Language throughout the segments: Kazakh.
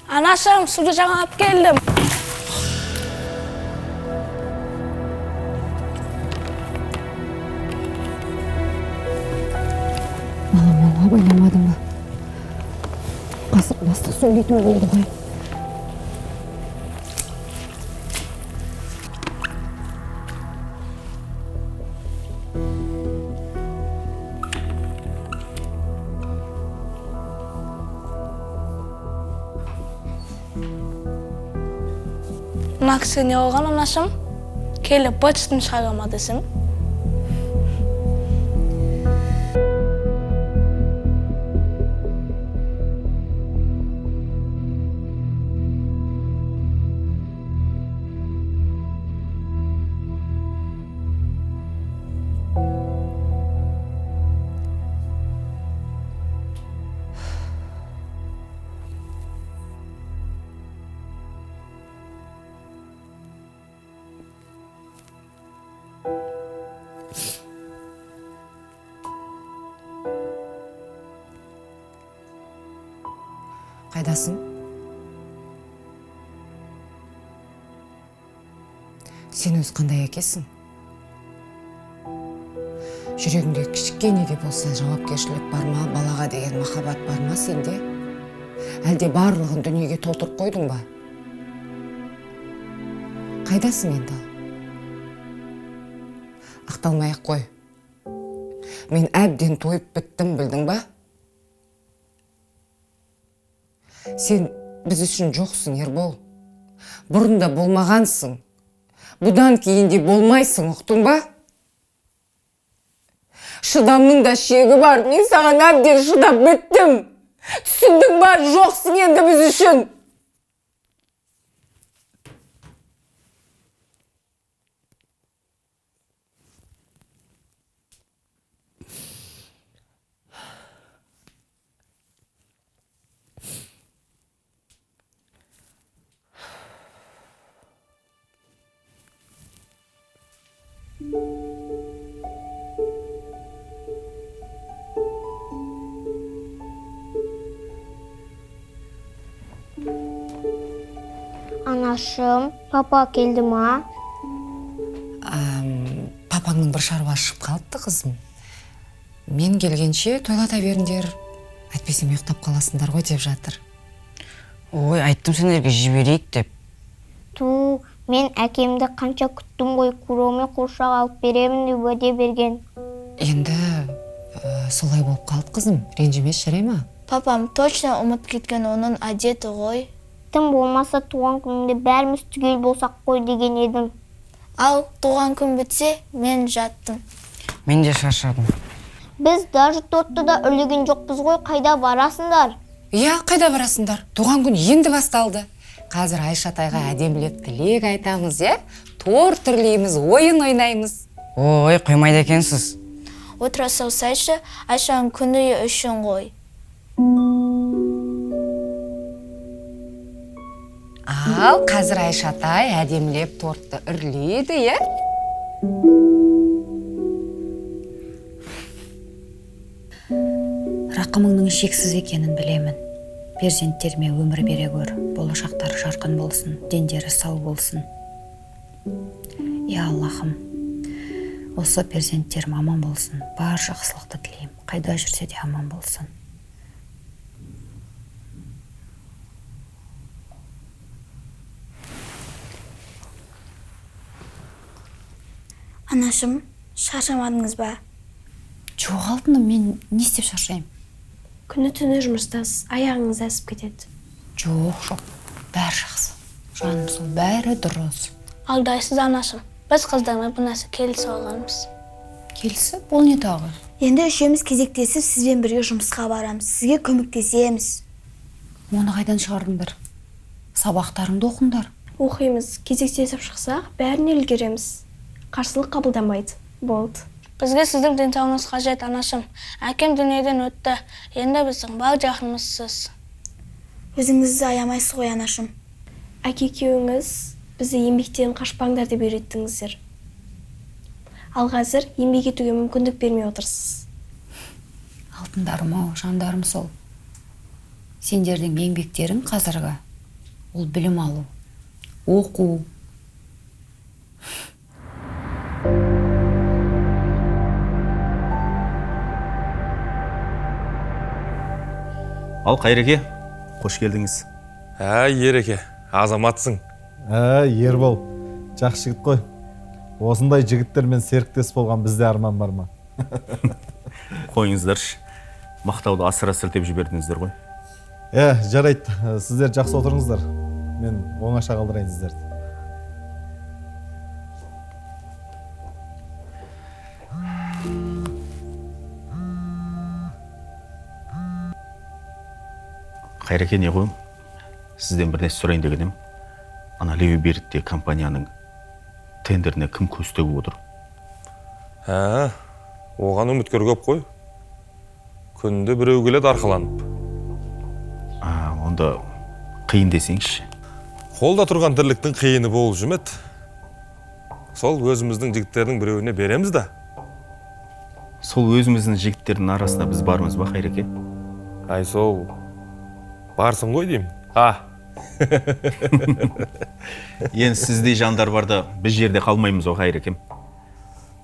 Анашым, суды жаңа алып келдім. Балам, ау, абайламадың ба? Қасық бастық сөйлейтін болды ғой. Мына кісіге не болған, анашым? Келіп быт-шытын шығара ма десем. Қайдасың? Сен өз қандай әкесің? Жүрегіңде кішкене де болса жауапкершілік бар ма? Балаға деген махаббат бар ма сенде? Әлде барлығын дүниеге толтырып қойдың ба? Қайдасың енді? Ақталмай ақ қой. Мен әбден тойып біттім, білдің ба? Сен біз үшін жоқсың, Ербол. Бұрын да болмағансың. Бұдан кейін де болмайсың, ұқтың ба? Шыдамның да шегі бар. Мен саған әбден шыдап біттім. Түсіндің ба? Жоқсың енді біз үшін. Анашым, папа келді ма? Папаңның бір шаруасы шығып қалыпты, қызым. Мен келгенше тойлата беріңдер. Әйтпесе ұйықтап қаласыңдар ғой деп жатыр. Ой, айттым сендерге жіберейік деп. Ту, мен әкемді қанша күттім ғой, куромен қуыршақ алып беремін деп уәде берген. Енді солай болып қалды, қызым. Ренжімес, жарай ма? Папам точно ұмытып кеткен, оның әдеті ғой. Тым болмаса туған күнімде бәріміз түгел болсақ қой деген едім. Ал туған күн бітсе, мен жаттым. Мен де шаршадым. Біз даже тортты да үрлеген жоқпыз ғой, қайда барасыңдар? Иә, қайда барасыңдар? Туған күн енді басталды. Қазір Айшатайға әдемілеп тілек айтамыз, иә? Торт үрлейміз, ойын ойнаймыз. Ой, қоймайды екенсіз. Отыра салсайшы, Айшаның күні үшін ғой. Ал қазір Айшатай әдемілеп тортты үрлейді, иә? Рақымыңның шексіз екенін білемін. Перзенттеріме өмір бере көр, болашақтары жарқын болсын, дендері сау болсын. Я Аллахым, осы перзенттерім аман болсын, бар жақсылықты тілеймін, қайда жүрсе де аман болсын. Анашым, шаршамадыңыз ба? Жоқ, алтыным, мен не істеп шаршаймын? Күні түні жұмыстасыз, аяғыңыз әсіп кетеді. Жоқ, жоқ, бәрі жақсы. Жаным сол, бәрі дұрыс. Алдайсыз, анашым. Біз қыздармен бұл нәрсе келісіп алғанбыз. Келісіп, ол не тағы? Енді үшеуміз кезектесіп сізбен бірге жұмысқа барамыз, сізге көмектесеміз. Оны қайдан шығардыңдар? Сабақтарыңды оқыңдар. Оқимыз, кезектесіп шықсақ, бәріне үлгереміз. Қарсылық қабылдамайды. Болды. Бізге сіздің денсаулығыңыз қажет, анашым. Әкем дүниеден өтті. Енді біздің бар жақынымыз сіз. Өзіңізді аямайсыз ғой, анашым. Әке екеуіңіз бізді еңбектен қашпаңдар деп үйреттіңіздер. Ал қазір еңбек етуге мүмкіндік бермей отырсыз. Алтындарым ау, жандарым сол. Сендердің еңбектерің қазіргі Ол білім алу, оқу. Ал Қайреке, қош келдіңіз. Ә, Ереке, азаматсың. Ә, Ербол, жақсы жігіт қой. Осындай жігіттермен серіктес болған бізде арман бар ма? Қойыңыздаршы, мақтауды асыра сілтеп жібердіңіздер ғой. Ә, жарайды, сіздер жақсы отырыңыздар. Мен оңаша қалдырайын сіздерді. Қайреке, не қойым? Сізден бір нәрсе сұрайын деген едім. Ана Леви Беритте компанияның тендеріне кім көз тігіп отыр? Ә, оған үміткер көп қой. Күнде біреу келеді арқаланып. А, онда қиын десеңізші. Қолда тұрған тірліктің қиыны болып жүрмеді. Сол өзіміздің жігіттердің біреуіне береміз да. Сол өзіміздің жігіттердің арасында біз бармыз ба, Қайреке? Ай, сол барсың ғой деймін. А. Енді сіздей жандар барда біз жерде қалмаймыз ғой, Қайрекем.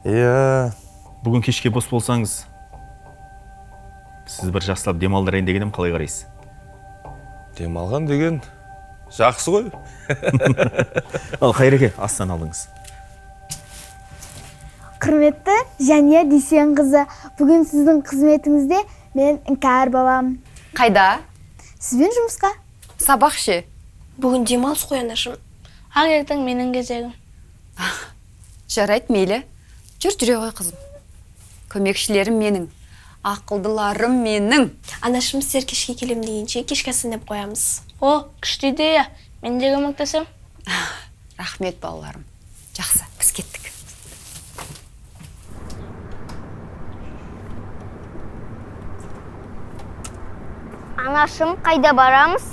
Иә. Бүгін кешке бос болсаңыз, сіз бір жақсылап демалдырайын деген едім, қалай қарайсыз? Демалған деген жақсы ғой. Ал Қайреке, астан алыңыз. Құрметті Жәния Дүйсенқызы, бүгін сіздің қызметіңізде мен іңкәр балам. Қайда? Сізбен жұмысқа. Сабақ ше? Бүгін демалыс қой, анашым. Ал ертең менің кезегім. Жарайды, мейлі. Жүр, жүре ғой, қызым. Көмекшілерім менің, ақылдыларым менің. Анашым, сіздер кешке келем дегенше кешкі асын деп қоямыз. О, күшті идея. Мен де көмектесем. Рахмет, балаларым. Жақсы, біз кеттік. Анашым, қайда барамыз?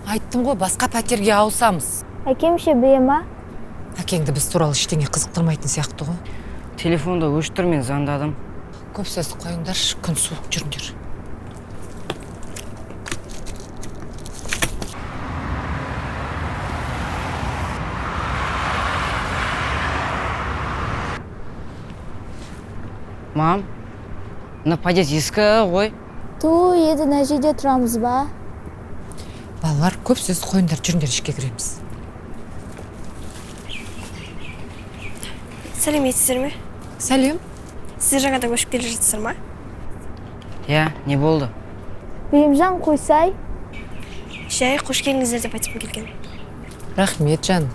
Айттым ғой, басқа пәтерге ауысамыз. Әкем ше біле ма? Әкеңді біз туралы ештеңе қызықтырмайтын сияқты ғой. Телефонды өштір, мен звондадым. Көп сөз қойыңдаршы, күн суық, жүріңдер. Мам, мына подъезд ескі ғой. Ту, енді мына жерде тұрамыз ба? Балалар, көп сөз қойыңдар, жүріңдер, ішке кіреміз. Сәлеметсіздер ме? Сәлем. Сіздер жаңадан көшіп келе жатсыздар ма? Иә, не болды? Бұйымжан, қойсай. Жай, қош келдіңіздер деп айтқым келген. Рахмет, жан.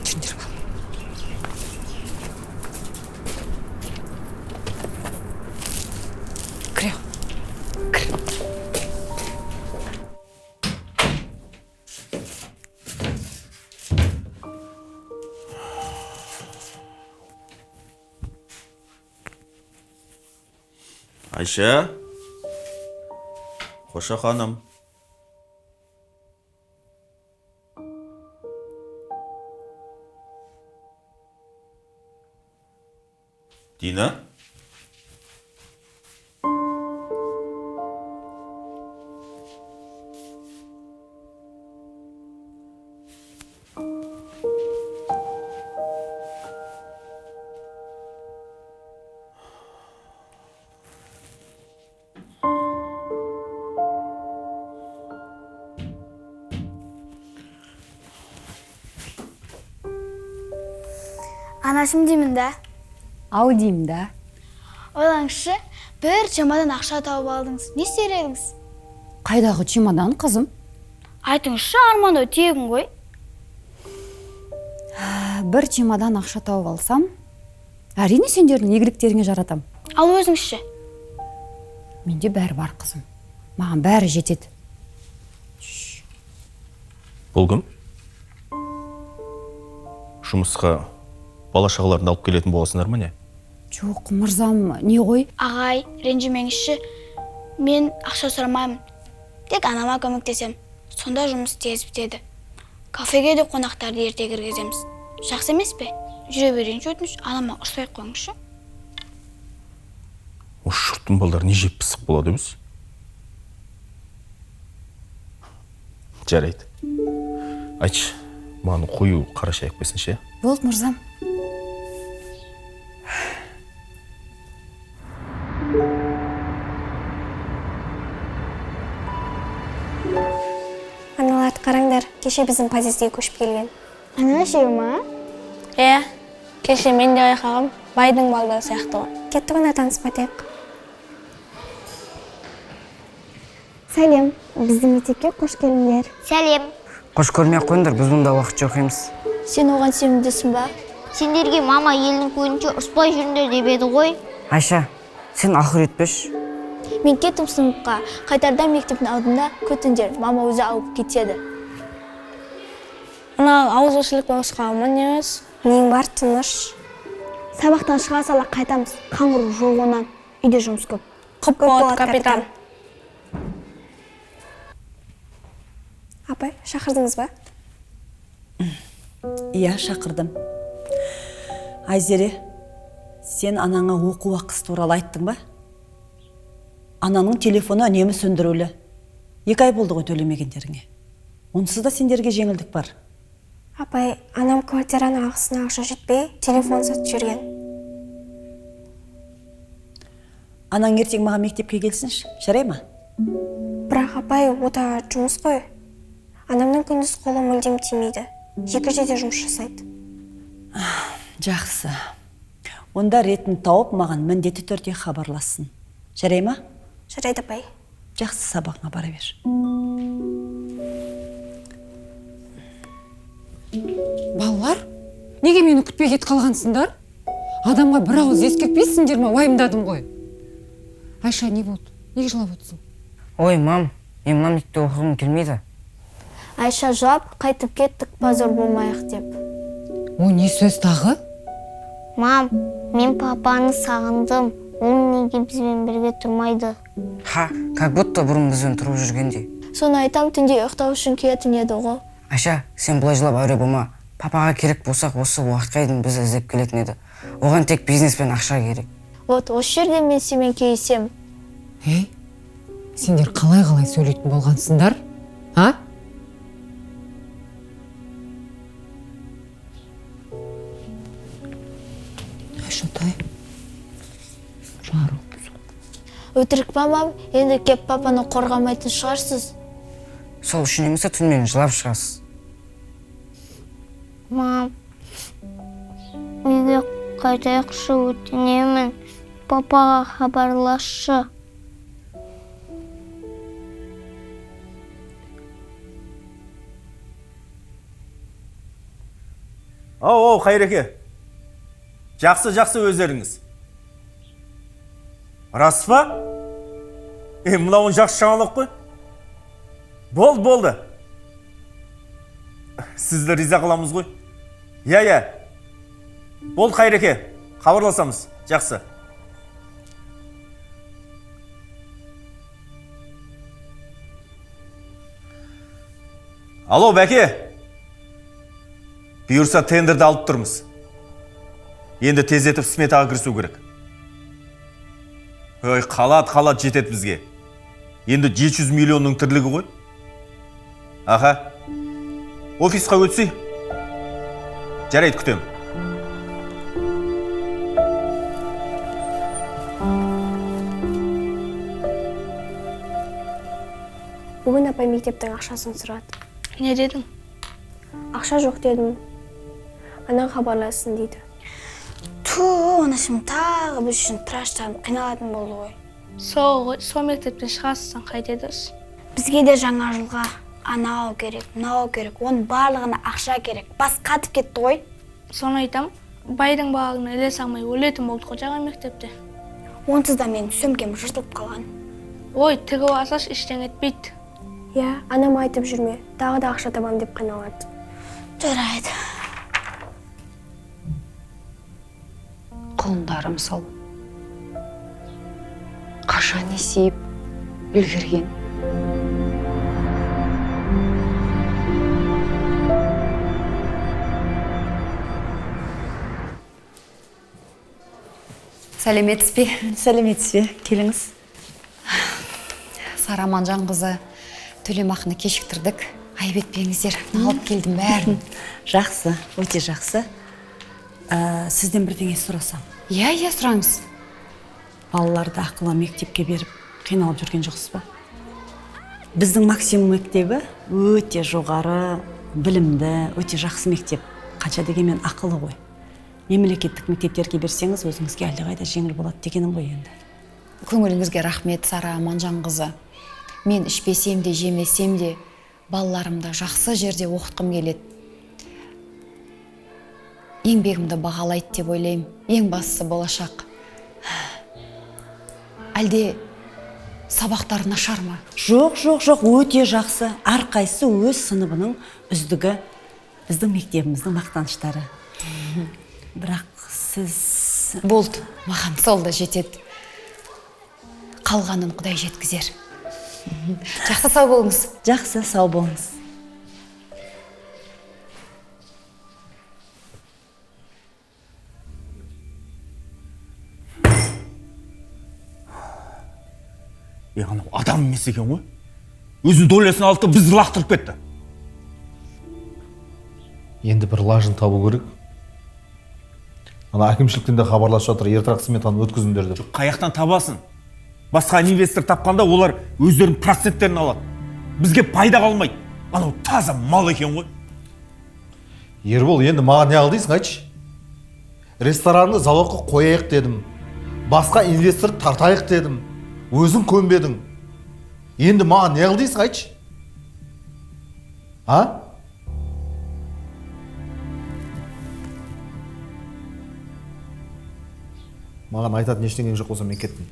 Жүріңдер, балалар. Кіре. Кір. Айша, Қоша ханым. Дина? Анашым деймін да. Ау деймін да. Ойлаңызшы, бір чемодан ақша тауып алдыңыз. Не істер едіңіз? Қайдағы чемодан, қызым? Айтыңызшы, армандау тегін ғой. Бір чемодан ақша тауып алсам, әрине сендердің игіліктеріңе жаратам. Ал өзіңізше? Менде бәрі бар, қызым. Маған бәрі жетеді. Бұл кім? Жұмысқа бала шағаларын алып келетін боласыңдар ма не? Жоқ, мырзам, не ғой? Ағай, ренжімеңізші. Мен ақша сұрамаймын. Тек анама көмектесем. Сонда жұмыс тез бітеді. Кафеге де қонақтарды ерте кіргіземіз. Жақсы емес пе? Жүре берейінші, өтініш, анама ұрыспай қойыңызшы. Осы жұрттың балдары не жеп пысық болады өз? Жарайды. Айтшы, маған қою қара шай алып келсінші. Болды, мырзам. Аналарды қараңдар, кеше біздің подъездге көшіп келген. Ана ше ма? Иә, кеше мен де байқағам, байдың балдары сияқты ғой. Кеттік онда танысып қайтайық. Сәлем, біздің мектепке қош келдіңдер. Сәлем. Қош көрмей ақ қойыңдар, біз мұнда уақытша оқимыз. Сен оған сенімдісің ба? Сендерге мама елдің көзінше ұрыспай жүріңдер деп еді ғой. Айша, сен ақыл үйретпеші. Мен кеттім сыныпқа, қайтарда мектептің алдында күтіңдер, мама өзі алып кетеді. Мына ауызбіршілік болысқа ма не емес? Нең бар, тыныш. Сабақтан шыға сала қайтамыз, қаңғыру жоқ онан, үйде жұмыс көп. Құп болады, капитан. Апай, шақырдыңыз ба? Иә, шақырдым. Айзере, сен анаңа оқу ақысы туралы айттың ба? Ананың телефоны үнемі сөндірулі. 2 ай болды ғой төлемегендеріңе. Онсыз да сендерге жеңілдік бар. Апай, анам квартираның ақысына ақша жетпей, телефон сатып жіберген. Анаң ертең маған мектепке келсінші, жарай ма? Бірақ апай, ода жұмыс қой. Анамның күндіз қолы мүлдем тимейді. 2 жерде жұмыс жасайды. Жақсы. Онда ретін тауып маған міндетті түрде хабарлассын. Жарай ма? Жарайды, апай. Жақсы, сабағыңа бара бер. Балалар, неге мені күтпей кетіп қалғансыңдар? Адамға бір ауыз ескертпейсіңдер ме? Уайымдадым ғой. Айша, не болды? Неге жылап отырсың? Ой, мам, мен мына мектепте оқығым келмейді. Айша жылап, қайтып кеттік, позор болмайық деп. О, не сөз тағы? Мам, мен папаны сағындым. Ол неге бізбен бірге тұрмайды? Ха, как будто бұрын бізбен тұрып жүргендей. Соны айтам, түнде ұйықтау үшін келетін еді ғой. Айша, сен бұлай жылап әуре болма. Папаға керек болсақ, осы уақытқа дейін бізді іздеп келетін еді. Оған тек бизнес пен ақша керек. Вот, осы жерде мен сенімен келісемін. Ей, сендер қалай-қалай сөйлейтін болғансыңдар? А? Айшатай, жарылыпсың. Өтірік па, мам? Енді кеп папаны қорғамайтын шығарсыз. Сол үшін емес, түнімен жылап шығасыз. Мам, үйге қайтайықшы, өтінемін. Папаға хабарласшы. Ау, ау, Қайреке. Жақсы, жақсы өздеріңіз. Рас па? Мынауың жақсы жаңалық қой. Болды, болды. Сізді риза қыламыз ғой. Иә, иә. Болды, Қайреке. Хабарласамыз. Жақсы. Алло, Бәке. Бұйырса тендерді алып тұрмыз. Енді тездетіп сметаға кірісу керек. Ой, қалат-қалат жетеді бізге. Енді 700 миллионның тірлігі ғой. Аха. Офисқа өтсей. Жарайды, күтем. Бүгін апай мектептің ақшасын сұрады. Не дедің? Ақша жоқ дедім. Анаң хабарлассын дейді. Ту, анашым тағы біз үшін тыраштанып қиналатын болды ғой. Сол ғой, сол мектептен шығасың, қайтеді? Бізге де жаңа жылға анау керек, мынау керек, оның барлығына ақша керек. Бас қатып кетті ғой. Соны айтам, байдың балаларына ілесе алмай өлетін болдық қой жаңа мектепте. Онсыз да менің сөмкем жыртылып қалған. Ой, тігіп алсаш ештеңе етпейді. Иә, анам айтып жүрме, тағы да ақша табам деп қиналады. Жарайды. Құлындарым сол. Қашан есейіп үлгерген. Сәлеметсіз бе? Сәлеметсіз бе? Келіңіз. Сара Аманжанқызы, төлемақыны кешіктірдік. Айып етпеңіздер, алып келдім бәрін. Жақсы, өте жақсы. Сізден бірдеңе сұрасам. Иә, иә, сұраңыз. Балаларды ақылы мектепке беріп қиналып жүрген жоқсыз ба? Біздің Максимум мектебі өте жоғары, білімді, өте жақсы мектеп. Қанша дегенмен ақылы ғой. Мемлекеттік мектептерге берсеңіз, өзіңізге әлдеқайда жеңіл болады дегенім ғой енді. Көңіліңізге рахмет, Сара Аманжанқызы. Мен ішпесем де, жемесем де, балаларымды жақсы жерде оқытқым келеді. Еңбегімді бағалайды деп ойлаймын. Ең бастысы болашақ. Әлде сабақтар нашар ма? Жоқ, жоқ, жоқ, өте жақсы. Әрқайсысы өз сыныбының үздігі, біздің мектебіміздің мақтаныштары. Бірақ сіз... Болды, маған сол да жетеді. Қалғанын Құдай жеткізер. Жақсы, сау болыңыз. Жақсы, сау болыңыз. Анау адам емес екен ғой. Өзінің долясын алды, бізді лақтырып кетті. Енді бір лажын табу керек. Ана әкімшіліктен де хабарласып жатыр, ертерек сметаны өткізіңдер деп. Қаяқтан табасың? Басқа инвестор тапқанда олар өздерінің проценттерін алады. Бізге пайда қалмайды. Анау таза мал екен ғой. Ербол, енді маған не қыл дейсің, айтшы? Ресторанды залогқа қояйық дедім. Басқа инвестор тартайық дедім. Өзің көнбедің. Енді маған не қыл дейсің, айтшы? А? Маған айтатын ештеңең жоқ болса, мен кеттім.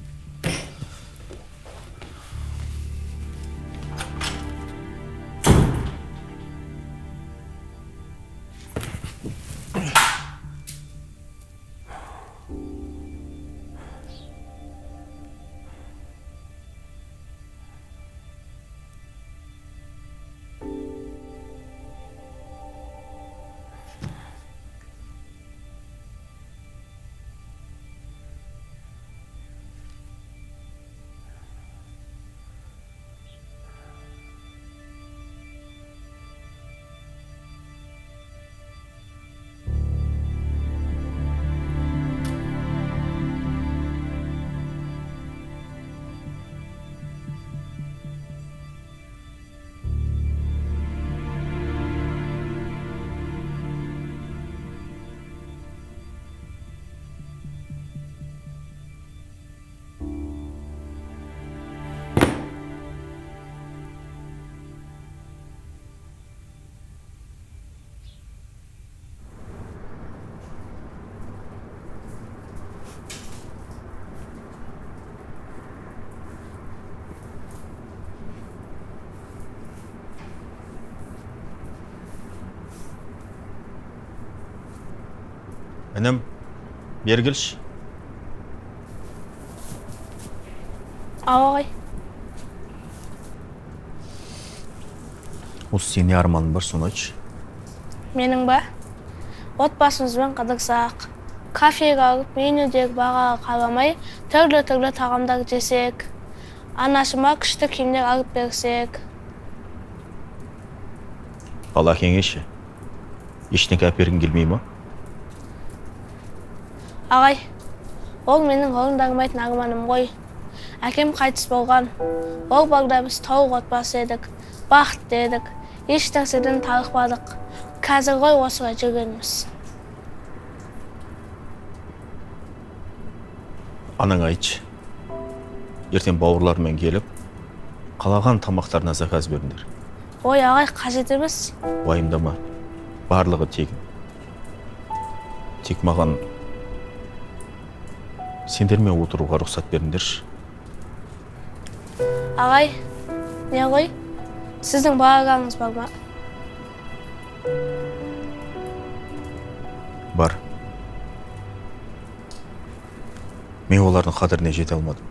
Інім, бері келші. Ау, ағай. Осы сенің не арманың бар, соны айтшы. Менің ба? Отбасымызбен қыдырсақ, кафеге алып, менюдегі бағаға қарамай, түрлі-түрлі тағамдар жесек, анашыма күшті киімдер алып берсек. Ал әкеңе ше? Ештеңе әпергің келмей ма? Ағай, ол менің орындалмайтын арманым ғой. Әкем қайтыс болған. Ол барда біз толық отбасы едік, бақытты едік, еш нәрседен тарықпадық. Қазір ғой осылай жүргеніміз. Анаңа айтшы. Ертең бауырларымен келіп, қалаған тамақтарына заказ беріңдер. Ой, ағай, қажет емес. Уайымдама, барлығы тегін. Тек маған сендермен отыруға рұқсат беріңдерші. Ағай, не ғой? Сіздің балаларыңыз бар ма? Бар. Мен олардың қадіріне жете алмадым.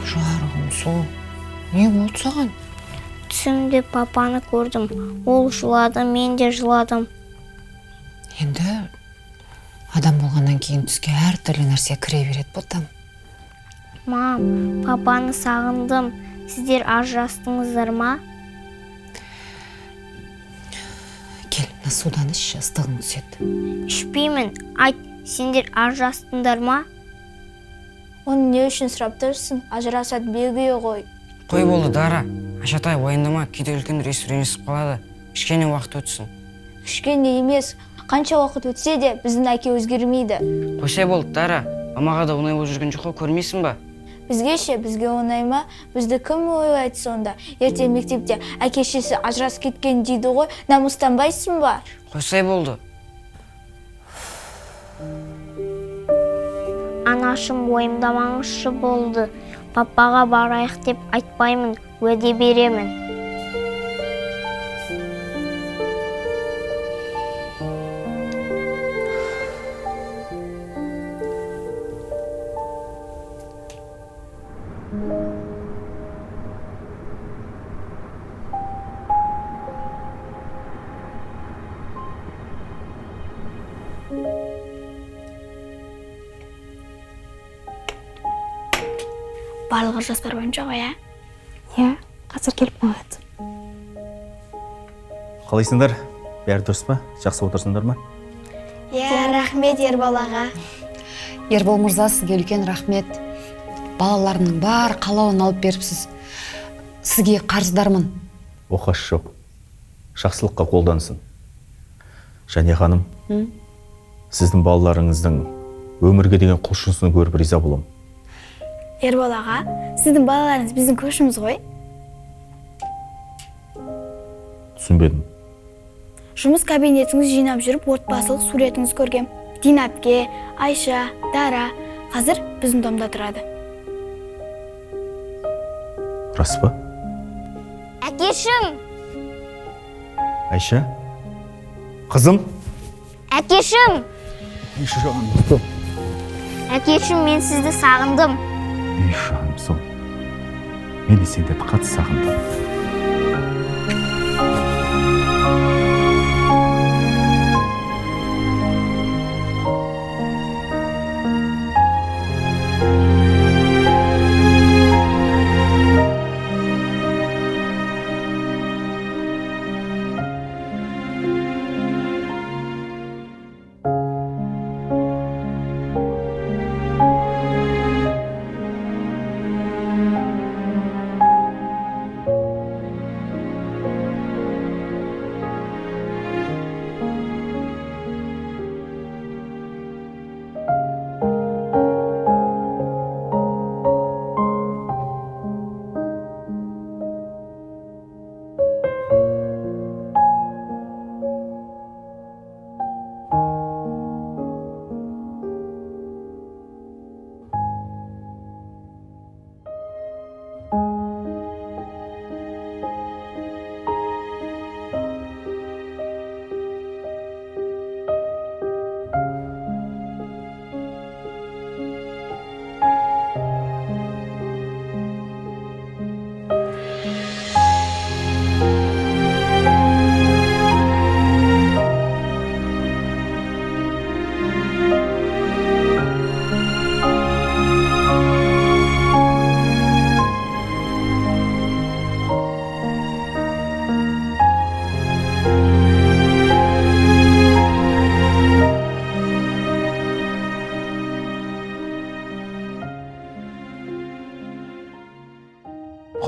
Жарығым сол, не болды саған? Түсімде папаны көрдім. Ол жылады, мен де жыладым. Енді адам болғаннан кейін түске әртүрлі нәрсе кіре береді, ботам. Мам, папаны сағындым. Сіздер ажырастыңыздар ма? Кел, мына судан ішші, ыстығың түседі. Ішпеймін. Айт, сендер ажырастыңдар ма? Оны не үшін сұрап тұрсың? Ажырасады белгілі ғой. Қой болды, Дара. Айшатай, уайымдама, кейде үлкендер естіп ренжісіп қалады. Кішкене уақыт өтсін. Кішкене емес, қанша уақыт өтсе де біздің әке өзгермейді. Қойсай болды, Дара. Мамаға да оңай болып жүрген жоқ қой, көрмейсің ба? Бізге ше, бізге оңай ма? Бізді кім ойлайды сонда? Ертең мектепте әке шешесі ажырасып кеткен дейді ғой, намыстанбайсың ба? Қойсай болды. Анашым, уайымдамаңызшы болды. Папаға барайық деп айтпаймын, уәде беремін. Барлығы жоспар бойынша ғой, ә? Иә, қазір келіп қалады. Қалайсыңдар? Бәрі дұрыс па? Жақсы отырсыңдар ма? Иә, рахмет Ербол аға. Ербол мырза, сізге үлкен рахмет. Балаларымның бар қалауын алып беріпсіз. Сізге қарыздармын. Оқасы жоқ. Жақсылыққа қолдансын. Және ханым, сіздің балаларыңыздың өмірге деген құлшынысын көріп риза боламын. Ербол аға, сіздің балаларыңыз біздің көршіміз ғой. Түсінбедім. Жұмыс кабинетіңіз жинап жүріп, отбасылық суретіңіз көргем. Дина әпке, Айша, Дара қазір біздің домда тұрады. Рас па? Әкешім! Айша? Қызым? Әкешім! Айша жаным. Әкешім, мен сізді сағындым. Ей жаным сол. Мен де сендерді қатты сағындым.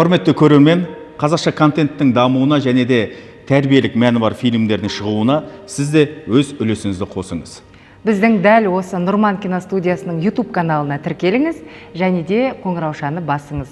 Құрметті көрермен, қазақша контенттің дамуына және де тәрбиелік мәні бар фильмдердің шығуына сіз де өз үлесіңізді қосыңыз. Біздің дәл осы Нұрман киностудиясының YouTube каналына тіркеліңіз және де қоңыраушаны басыңыз.